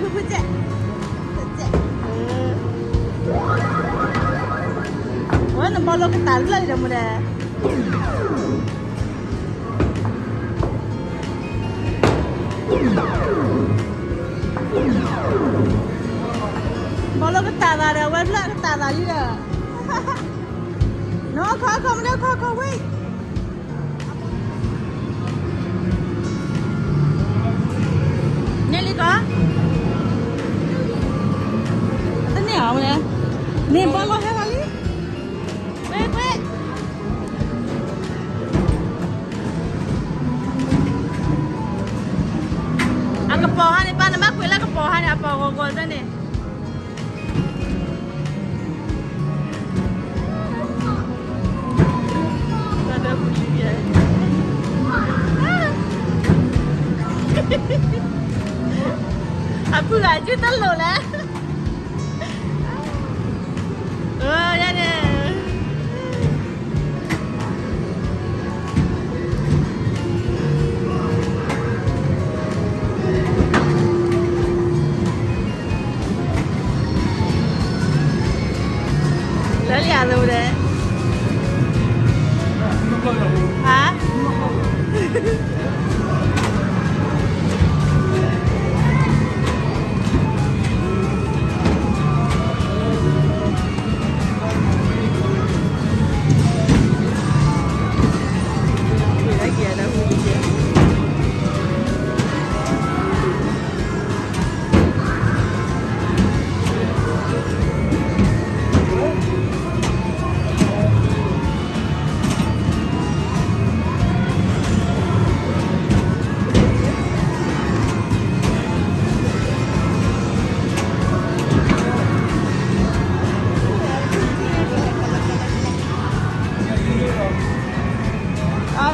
ဖုဖုကဲ, ကဲ, ဝဲနဘီလိကတၢ်လၢလံဒီးမူဒီး, ဘီလိကတၢ်သးဒီး ဝဲဖျၢၣ်ကတၢ်သးလံဒီး, နီၢ်ခီခီမ့ၢ်နီၢ်ခီခီဝဲ န့ၣ်လံကီး, တန့ၢ်အီၤဝဲလဲၣ်, န့ၣ်ဘီလီဟဲလီၤလံ, ကွ့ကွ့, အကပီၤဟါန့ၣ် ပၢ်နဘၣ်ကွ့လၢကပီၤဟါန့ၣ် အပီၤဂီၤဂီၤသၢန့ၣ် အပုၢ်ဂၤစုတလိာ်လဲၣ်, အၢ ယၤန့ၣ် လၢလံအသိးဒီး, ဟါ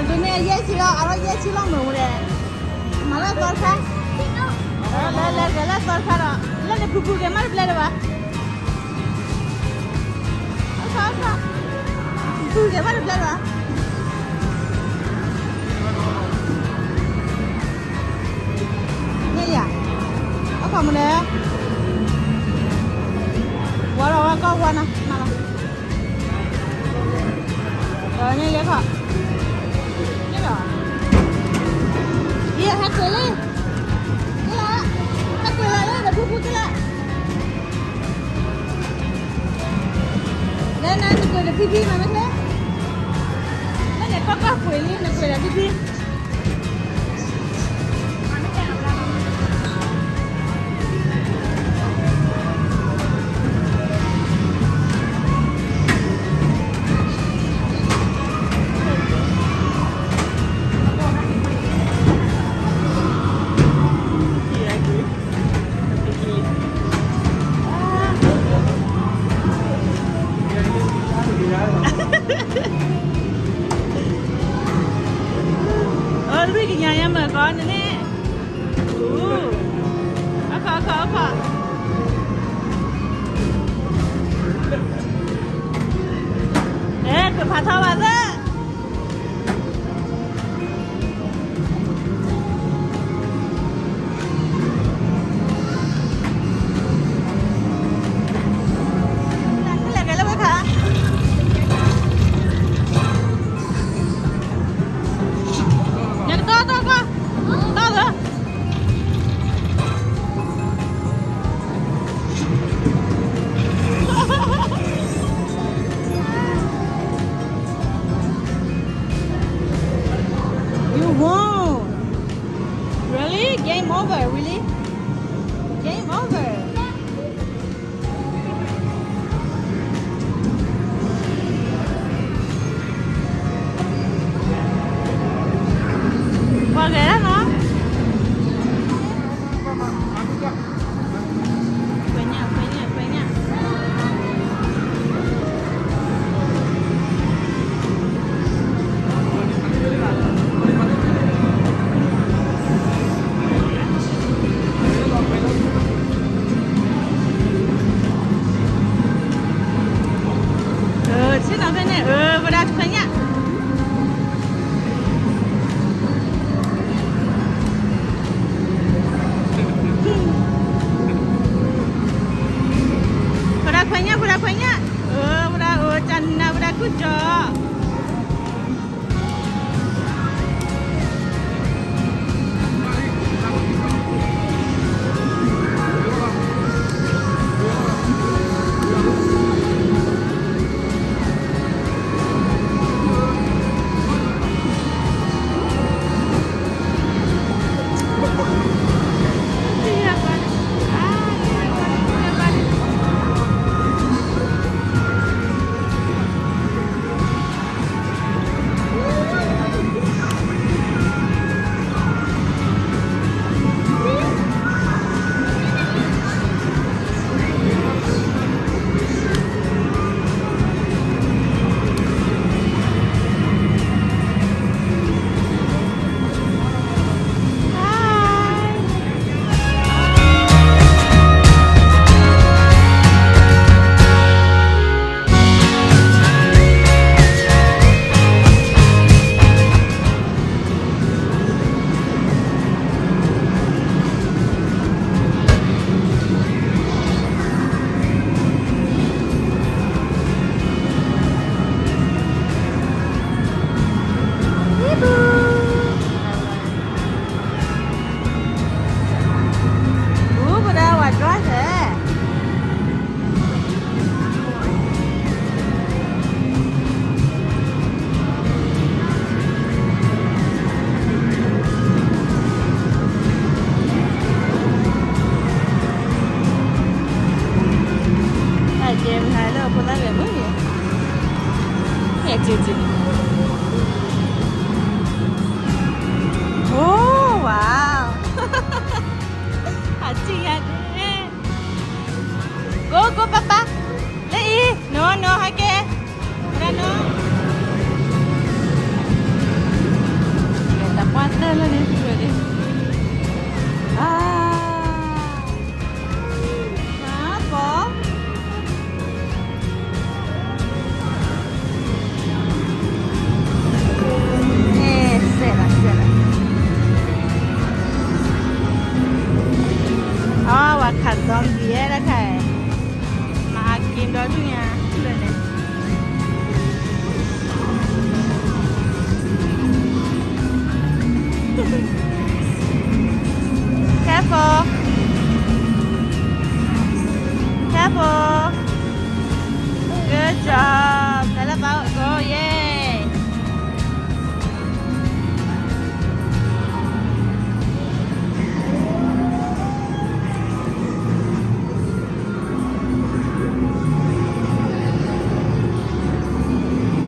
ဒ်န့ၣ် ယဲၢ်ဆံလီၤ, အလီၢ်ယဲၢ်ဆံလီၤမုၢ်မူဒီး, မၤလၢသီတခါ, လဲၤလဲၤလဲၤလၢသီတခါဒီး, လၢန့ၣ်ဖုဖုက့ၤမးတဘျဲလၢၤဘၣ်, အခီအခီ, ဖုဖုက့ၤမးတဘျဲလၢၤဘၣ် န့ၣ်ယၤ, အခီမနုၤ, ဝါလီၤဝါကီၢ်ဝါနၤ, မၤလီၤ, န့ၣ်လၢခီ, န့ၣ်လီၤ, ယဟဲကွံာ်လံ, ကလၢ, ဟဲကွံာ်လၢလၢဒီးဖုဖုကလၢ, လၢနၤနကွံာ်ဒီးဖံဖံမၤမ့ၢ်လဲၣ်, လၢန့ၣ်ကီၢ်ကီၢ်ကွံာ်လံ နကွံာ်ဒီးဖံဖံ အလွံၢ်ကညးညါမ့ၢ်ကီးန့ၣ်န့ၣ်, အခီခီအခီ, အဲ ကွံာ်ဖးထီဘၣ်သၢ You won. Really? Game over, really? Game over. ပှၤဂဲၤဒၣ်နီၤ. အခး zombie တခါ, မၤအက့ဒီဒူၣ်ညါလၢန့ၣ်. Careful, careful, good job.